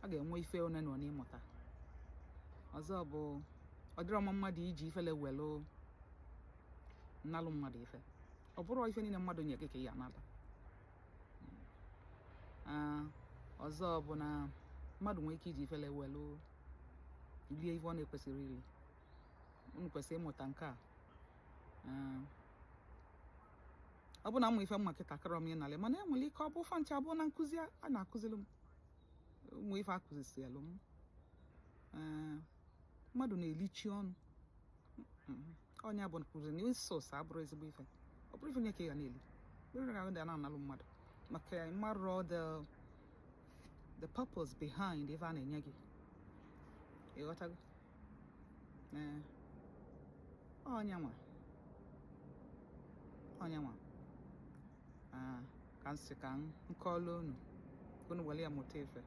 A ga-enwe ife one na one ịmụta. Ọzọ bụ, ọ dịrọ mma mmadụ iji ifele welu nalụ mmadụ ife. Ọ bụrọ ife niile mmadụ nye gị ka ị ya anala. Ọzọ bụ na mmadụ nwere ike iji ifele welu lie ife ọ na-ekwesịrọ ili. Unu kwesịrị ịmụta nke a. Ọ bụ na m ma ife m ma kịta, karọ m ịnalị, mana enwere ike ọ bụ fa ncha bụ na nkụzi a na-akụziri m, ụmụ ife akụzisielụ m. Ee, mmadụ na-elichi ọnụ. Onye bụ kụziri na ịsọs abụrụ ezigbo ife. Ọ bụrụ ife nye ka ị ga na-eli, bụrụ ga ga na-analụ mmadụ, maka ịmarọ the purpose behind ife a na-enye gị. Ịghọtago? Ee, onye nwa ka m sị ka m kọọlụ unu, ka unu were ya mụta ife.